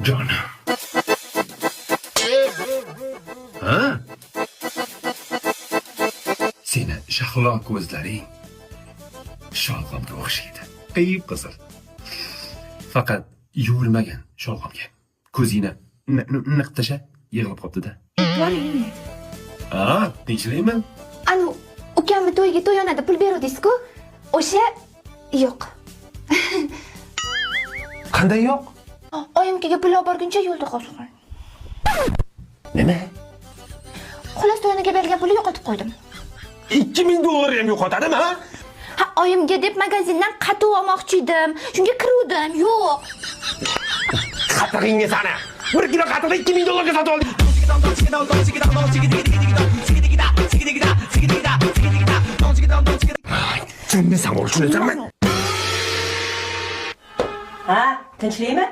Jonim. Ha? Seni shahlo ko'zlaring sholg'omga o'xshaydi. Qiyib qizil. Faqat yuvilmagan sholg'omga. Ko'zingni niq tasha, yig'ilib qopti-da. Boringmi? Ha, tinchlikmi? Anu, ukamni to'yiga to'yonada pul beruvdingiz-ku? O'sha yo'q. Qanday yo'q? Oyimkiga pul olib borguncha yo'lda qoldim. Nima? Xullas, to'yonaga berilgan pulni yo'qotib qo'ydim. 2000 dollar ham yo'qotadimi, ha? Ha, oyimga deb magazindan qatiq olmoqchi edim. Shunga kiruvdim, yo'q. Qatig'ingga sani. 1 kilo qatiqni 2000 dollarga sotib oldik. Jinnisan, tushunasanmi? Ha, tinchlikmi?